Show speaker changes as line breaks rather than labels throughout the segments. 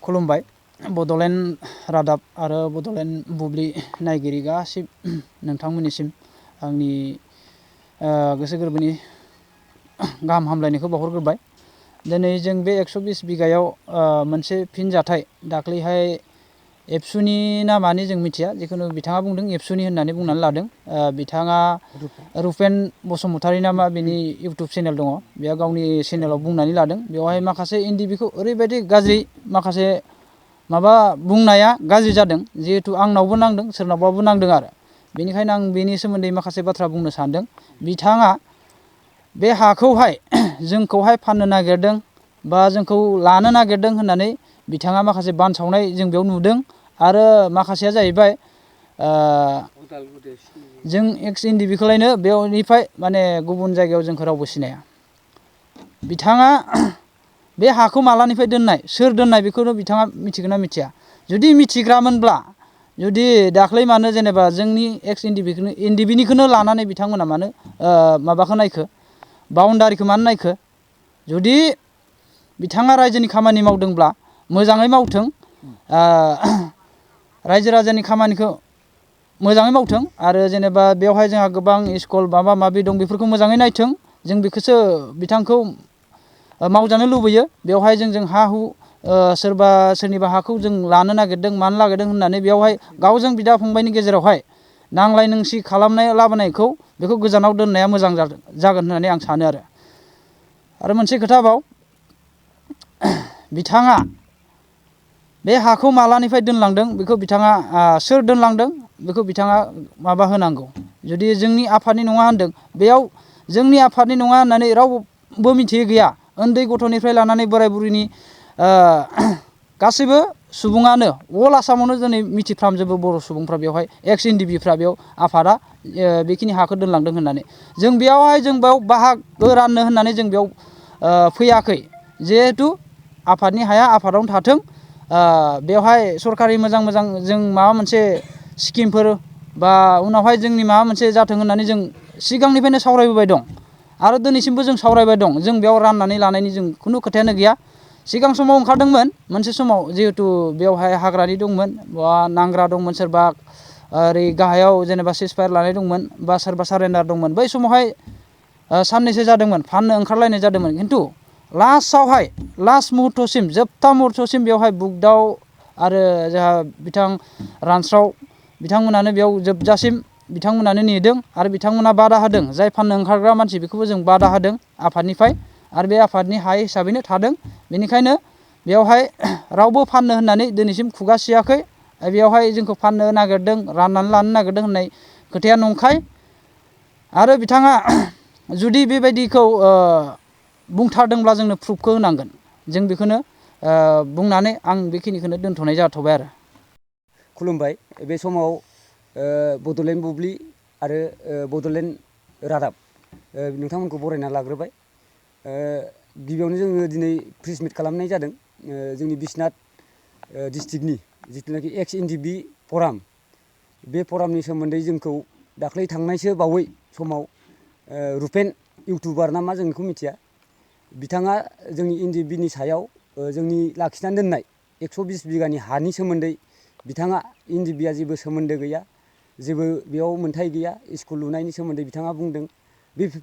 खुलुमबाय बड'लेण्ड रादाब आरो बड'लेण्ड बुब्लि नायगिरि गासै नोंथांमोननिसिम आंनि गोसो गोरबोनि गाहाम हामलायनायखौ बावहरग्रोबाय। दिनै जों बे 120 बिगायाव मोनसे फिनजाथाय दाख्लैहाय एबसुनि नामानि जों मिथिया, जिखुनु बिथाङा बुंदों एबसुनि होननानै बुंनानै लादों। बिथाङा रुपेन बसुमतारी नामा बिनि इउटुब चेनेल दङ, बेयाव गावनि चेनेलाव बुंनानै लादों। बेवहाय माखासे एनडिएफबिखौ ओरैबायदि गाज्रि माखासे माबा बुंनाया गाज्रि जादों, जिहेतु आंनावबो नांदों सोरनावबाबो नांदों आरो बेनिखायनो आं बेनि सोमोन्दै माखासे बाथ्रा बुंनो सानदों। बिथाङा बे हाखौहाय जोंखौहाय फाननो नागिरदों बा जोंखौ लानो नागिरदों होननानै बिथाङा माखासे बानसावनाय जों बेयाव नुदों। आरो माखासेया जाहैबाय जों एक्स एनडिएफबिखौलायनो बेवनिफ्राय माने गुबुन जायगायाव जोंखौ रावबो सिनाया। बिथाङा बे हाखौ मालानिफ्राय दोननाय, सोर दोननाय बेखौनो बिथाङा मिथिगोन ना मिथिया? जुदि मिथिग्रामोनब्ला जुदि दाख्लै मानो जेनेबा जोंनि एक्स एनडिएफबिनिखौनो लानानै बिथांमोना मानो माबाखौ नायखो, बाउन्डारिखौ मानो नायखो? जुदि बिथाङा रायजोनि खामानि मावदोंब्ला मोजाङै मावथों, रायजो राजानि खामानिखौ मोजाङै मावथों। आरो जेनेबा बेवहाय जोंहा गोबां स्कुल माबा माबि दं, बेफोरखौ मोजाङै नायथों। जों बेखौसो बिथांखौ मावजानो लुबैयो। बेवहाय जों हा हु सोरबा सोरनिबा हाखौ जों लानो नागिरदों मानो नागिरदों होननानै बेवहाय गावजों बिदा फंबायनि गेजेरावहाय नांलाय नोंसि खालामनाय लाबोनायखौ बेखौ गोजानाव दोननाया मोजां जागोन होननानै आं सानो। आरो मोनसे खोथा बाव, बिथाङा बे हाखौ मालानिफ्राय दोनलांदों बेखौ बिथाङा सोर दोनलांदों बेखौ बिथाङा माबा होनांगौ। जुदि जोंनि आफादनि नङा होनदों, बेयाव जोंनि आफादनि नङा होननानै रावबो मिथियै गैया। उन्दै गथ'निफ्राय लानानै बोराय बुरैनि गासैबो सुबुङानो अल आसामावनो दिनै मिथिफ्रामजोबो बर' सुबुंफ्रा बेवहाय एक्स एनडिएफबिफ्रा बेयाव आफादा बेखिनि हाखौ दोनलांदों होननानै। जों बेयाव बाहागो राननो होननानै जों बेयाव फैयाखै। जिहेथु आफादनि हाया आफादावनो थाथों। बेवहाय सरकारि मोजां मोजां जों माबा मोनसे स्किमफोर बा उनावहाय जोंनि माबा मोनसे जाथों होननानै जों सिगांनिफ्रायनो सावरायबोबाय दं आरो दिनैसिमबो जों सावरायबाय दं। जों बेयाव राननानै लानायनि जों खुनु खोथायानो गैया। सिगां समाव ओंखारदोंमोन मोनसे समाव, जिहेथु बेवहाय हाग्रानि दंमोन बा नांग्रा दंमोन, सोरबा ओरै गाहायाव जेनेबा सिजफायार लानाय दंमोन बा सोरबा सारेन्डार दंमोन। बै समावहाय साननैसो जादोंमोन, फाननो ओंखारलायनाय जादोंमोन। खिन्थु लास्टआवहाय लास्ट मुहुर्तसिम, जोबथा मुहुर्तसिम बेवहाय बुगदाव आरो जोंहा बिथां रानस्राव बिथांमोनानो बेयाव जोबजासिम बिथांमोनानो नेदों आरो बिथांमोना बादा होदों। जाय फाननो ओंखारग्रा मानसि बेखौबो जों बादा होदों आफादनिफ्राय, आरो बे आफादनि हा हिसाबैनो थादों। बेनिखायनो बेवहाय रावबो फाननो होननानै दिनैसिम खुगा सियाखै। बेवहाय जोंखौ फाननो नागिरदों, राननानै लानो नागिरदों होननाय खोथाया नंखाय। आरो बिथाङा जुदि बेबायदिखौ बुंथारदोंब्ला जोंनो प्रुफखौ होनांगोन। जों बेखौनो बुंनानै आं बेखिनिखौनो दोनथ'नाय जाथ'बाय आरो।
खुलुमबाय। बे समाव बड'लेण्ड बुब्लि आरो बड'लेण्ड रादाब नोंथांमोनखौ बरायना लाग्रोबाय। गिबियावनो जोङो दिनै प्रेस मिट खालामनाय जादों जोंनि बिश्वनाथ डिस्ट्रिक्टनि जिथुनाखि एक्स एनडिएफबि फराम, बे फरामनि सोमोन्दै जोंखौ दाख्लै थांनायसो बावै समाव रुपेन इउटुबार ना मा जों बेखौ मिथिया, बिथाङा जोंनि एनडिएफबिनि सायाव जोंनि लाखिनानै दोननाय 120 बिगानि हानि सोमोन्दै बिथाङा एनडिएफबिया जेबो सोमोन्दो गैया, जेबो बेयाव मोन्थाय गैया, स्कुल लुनायनि सोमोन्दै बिथाङा बुंदों।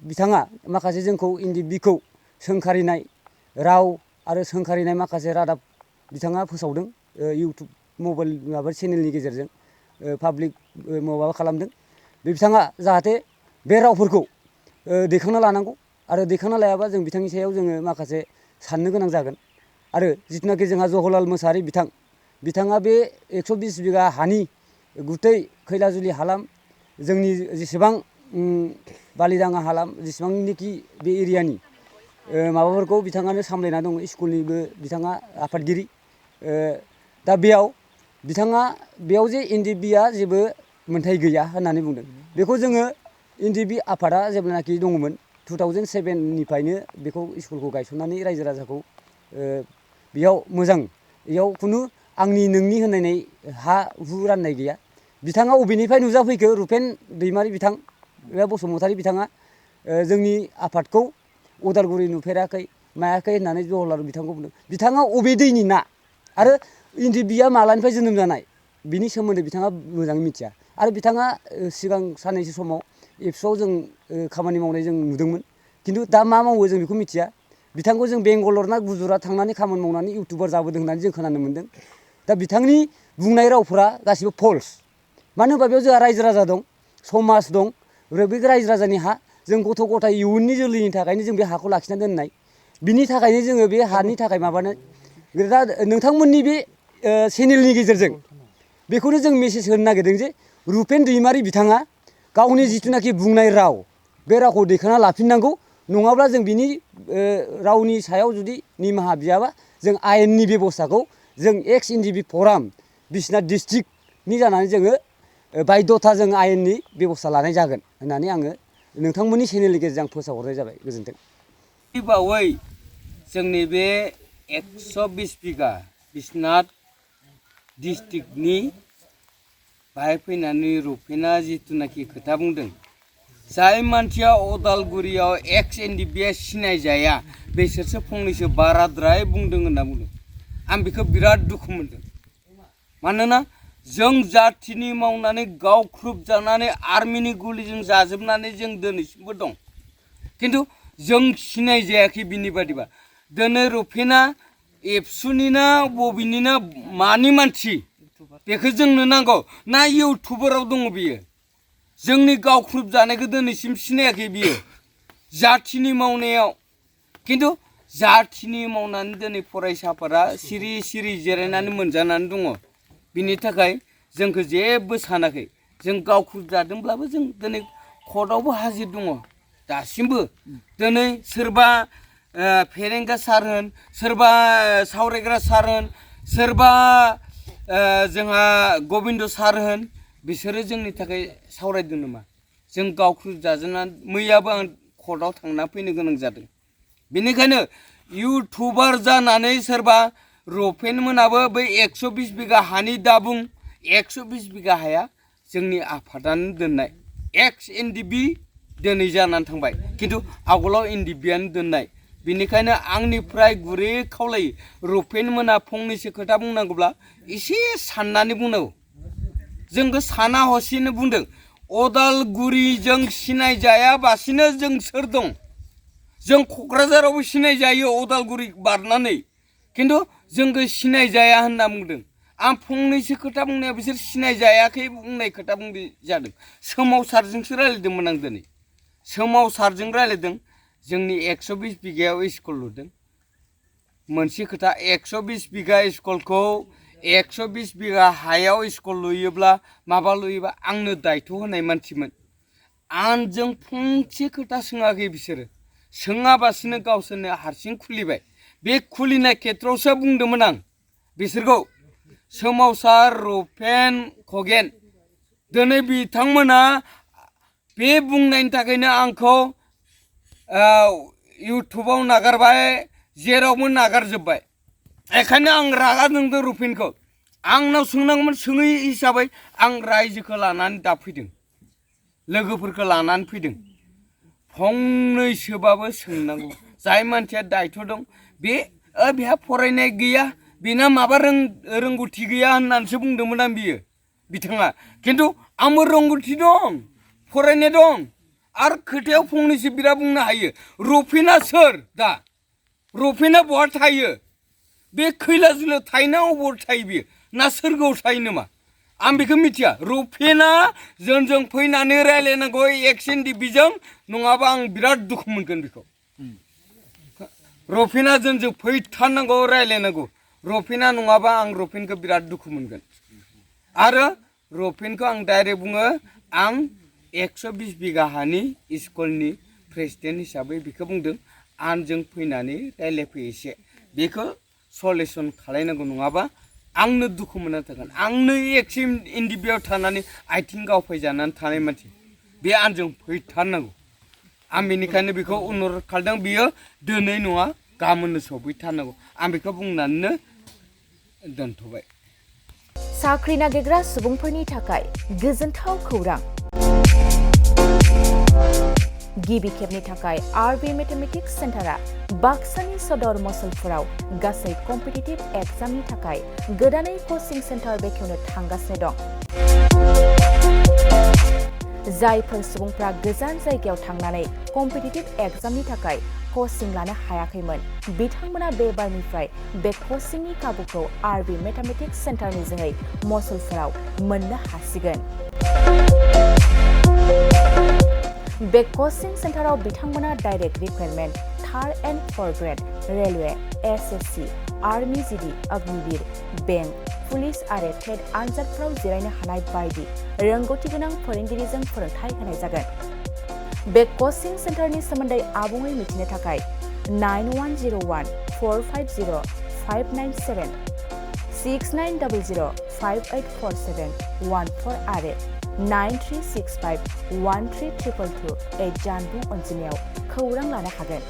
बिथाङा माखासे जोंखौ एनडिएफबिखौ सोंखारिनाय राव आरो सोंखारिनाय माखासे रादाब बिथाङा फोसावदों इउटुब मबाइल माबा चेनेलनि गेजेरजों पाब्लिक माबा खालामदों। बिथाङा जाहाथे बे रावफोरखौ दैखांना लानांगौ आरो दैखांना लायाबा जों बिथांनि सायाव जोङो माखासे साननो गोनां जागोन। आरो जिथुनाखि जोंहा जवाहरलाल मोसाहारि बिथाङा बे 120 बिगा हानि गुतै खैलाजुलि हालाम, जोंनि जेसेबां बालिदाङा हालाम, जेसेबांनिखि बे एरियानि माबाफोरखौ बिथाङानो सामलायना दङ। स्कुलनिबो बिथाङा आफादगिरि। दा बिथाङा बेयाव जे एनडिएफबिया जेबो मोन्थाय गैया होननानै बुंदों, बेखौ जोङो एनडिएफबि आफादा जेब्लानाखि दङमोन 2007निफ्रायनो बेखौ स्कुलखौ गायसननानै रायजो राजाखौ बेयाव मोजां, बेयाव खुनु आंनि नोंनि होनलायनाय हा हु राननाय गैया। बिथाङा अबेनिफ्राय नुजाफैखो रुपेन दैमारि बिथां एबा बसुमतारी बिथाङा जोंनि आफादखौ उदालगुरि नुफेराखै मायाखै होननानै जवाहरलाल बिथांखौ बुंदों। बिथाङा अबे दैनि ना आरो एनडिएफबिआ मालानिफ्राय जोनोम जानाय बिनि सोमोन्दै बिथाङा मोजाङै मिथिया आरो बिथाङा सिगां साननैसो समाव एबसुआव जों खामानि मावनाय जों नुदोंमोन खिन्थु दा मा मावो जों बेखौ मिथिया बिथांखौ जों बेंगालर ना गुजरात थांनानै खामानि मावनानै इउटुबार जाबोदों होननानै जों खोनानो मोन्दों दा बिथांनि बुंनाय रावफोरा गासिबो फल्स मानो होनबा बेयाव जोंहा रायजो राजा दं समाज दं बे रायजो राजानि हा जों गथ' गथाय इयुननि जोलैनि थाखायनो जों बे हाखौ लाखिना दोननाय बिनि थाखायनो जोङो बे हानि थाखाय माबानो दा नोंथांमोननि बे चेनेलनि गेजेरजों बेखौनो जों मेसेज होनो नागिरदों जे रुपेन दैमारि बिथाङा गावनि जिथुनाखि बुंनाय राव बे रावखौ दैखांना लाफिननांगौ नङाब्ला जों बिनि रावनि सायाव जुदि निमाहा बियाबा जों आयेननि बेब'स्थाखौ जों एक्स एनडिएफबि फराम बिसनाथ डिस्ट्रिक्टनि जानानै जोङो बायध'था जों आयेननि बेब'स्था लानाय जागोन होननानै आङो नोंथांमोननि चेनेलनि गेजेरजों आं फोसावहरनाय जाबाय गोजोन्थों।
बावै जोंनि बे 120 बिगा बिश्वनाथ डिस्ट्रिक्टनि बाहाय फैनानै रुपेना जिथुनाखि खोथा बुंदों जाय मानसिया अदालगुरियाव एक्स एनडिएफबिआ सिनाय जाया बेसोरसो फंनैसो बाराद्राय बुंदों होनना बुंदों आं बेखौ बिराद दुखु मोनदों मानोना जों जाथिनि मावनानै गावख्रुबजानानै आर्मिनि गुलिजों जाजोबनानै जों दिनैसिमबो दं खिन्थु जों सिनाय जायाखै बिनि बादिबा दिनै रुपेना एबसुनि ना बबेनि ना मानि मानसि बेखौ जोंनो नांगौ ना इउटुबाराव दङ बियो जोंनि गावख्रुब जानायखौ दिनैसिम सिनायाखै बियो जाथिनि मावनायाव खिन्थु जाथिनि मावनानै दिनै फरायसाफोरा सिरि सिरि जिरायनानै मोनजानानै दङ बिनि थाखाय जोंखौ जेबो सानाखै जों गावख्रुब जादोंब्लाबो जों दिनै कर्टआवबो हाजिर दङ दासिमबो दिनै सोरबा फेरेंगा सार होन सोरबा सावरायग्रा सार होन सोरबा जोंहा गबिन्द सार होन बिसोरो जोंनि थाखाय सावरायदों नामा जों गावख्रुब जाजोबनानै मैयाबो आं कर्टआव थांना फैनो गोनां जादों बेनिखायनो इउटुबार जानानै सोरबा रुपेन मोनाबो बै 120 बिगा हानि दाबुं 120 बिगा हाया जोंनि आफादानो दोननाय एक्स एनडिएफबि दिनै जानानै थांबाय खिन्थु आगोलाव एनडिएफबिआनो दोननाय बेनिखायनो आंनिफ्राय गुरै खावलायो रुपेन मोना फंनैसो खोथा बुंनांगौब्ला एसे साननानै बुंनांगौ जोंखौ साना हसिनो बुंदों अदालगुरिजों सिनाय जायाबासिनो जों सोर दं जों क'क्राझारावबो सिनाय जायो अदालगुरि बारनानै खिन्थु जोंखौ सिनाय जाया होनना बुंदों आं फंनैसो खोथा बुंनायाव बिसोर सिनाय जायाखै बुंनाय खोथा बुंनाय जादों सोमावसारजोंसो रायज्लायदोंमोन आं दिनै सोमावसारजों रायज्लायदों जोंनि 120 बिगायाव स्कुल लुदों मोनसे खोथा 120 बिगा स्कुलखौ 120 बिगा हायाव स्कुल लुयोब्ला माबा लुयोबा आंनो दायथ' होनाय मानसिमोन आंजों फंसे खोथा सोङाखै बिसोरो सोङाबासिनो गावसोरनो हारसिं खुलिबाय बे खुलिनाय खेत्रआवसो बुंदोंमोन आं बिसोरखौ सोमावसार रुपेन खगेन दिनै बिथांमोना बे बुंनायनि थाखायनो आंखौ इउटुबाव नागारबाय जेरावबो नागारजोब्बाय बेखायनो आं रागा जोंदों रुपेनखौ आंनाव सोंनांगौमोन सोङै हिसाबै आं रायजोखौ लानानै दा फैदों लोगोफोरखौ लानानै फैदों फंनैसोबाबो सोंनांगौ जाय मानसिया दायथ' दं बे बेहा फरायनाय गैया बेना माबा रोंगौथि गैया होननानैसो बुंदोंमोन आं बियो बिथाङा खिन्थु आंबो रोंगौथि दं फरायनाय दं आरो खोथायाव फंनैसो बिराद बुंनो हायो रुपेना सोर दा रुपेना बहा थायो बे खैला जिल्लायाव थायोना अबाव थायो बियो ना सोरगोआव थायो नामा आं बेखौ मिथिया रुपेना जोंजों फैनानै रायज्लायनांगौ एक्स एनडिएफबिजों नङाबा आं बिराद दुखु मोनगोन बेखौ रुपेना जोंजों फैथारनांगौ रायज्लायनांगौ रुपेना नङाबा आं रुपेनखौ बिराद दुखु मोनगोन आरो रुपेनखौ आं डाइरेक्ट बुङो आं 120 बिगा हानि स्कुलनि प्रेसिडेन्ट हिसाबै बेखौ बुंदों आंजों फैनानै रायज्लायफै एसे बेखौ सलिउसन खालायनांगौ नङाबा आंनो दुखु मोनना थागोन आंनो एक्स एनडिएफबिआव थानानै आथिं गावफायजानानै थानाय मानसि बे आंजों फैथारनांगौ आं बेनिखायनो बेखौ अनुरद खालामदों बियो दिनै नङा गाबोननो सफैथारनांगौ आं बेखौ बुंनानैनो दोनथ'बाय
साख्रि नागिरग्रा सुबुंफोरनि थाखाय गोजोनथाव खौरां गिबि खेबनि थाखाय आरबि मेथमेटिक्स सेन्टारा बाक्सानि सदर मसलपुराव गासै कम्पिटिटिभ एग्जामनि थाखाय गोदानै कचिं सेन्टार बेखेवनो थांगासिनो दं। जायफोर सुबुंफ्रा गोजान जायगायाव थांनानै कम्पिटिटिभ एग्जामनि थाखाय कचिं लानो हायाखैमोन बिथांमोना बे बारनिफ्राय बे कचिंनि खाबुखौ आरबि मेथमेटिक्स सेन्टारनि जोहै मसलपुराव मोननो हासिगोन। बे कचिं सेन्टाराव बिथांमोना direct recruitment, 3rd and 4th grade, railway, SSC, army GD, Agniveer, bank, police आरो टेट आनजादफोराव जिरायनो हानाय बायदि रोंगौथि गोनां फोरोंगिरिजों फोरोंथाय होनाय जागोन। बे कचिं सेन्टारनि सोमोन्दै आबुङै मिथिनो थाखाय 9101-450-597, 6900-584714 आरो 9365-13222 जानबुं अनजिमायाव खौरां लानो हागोन।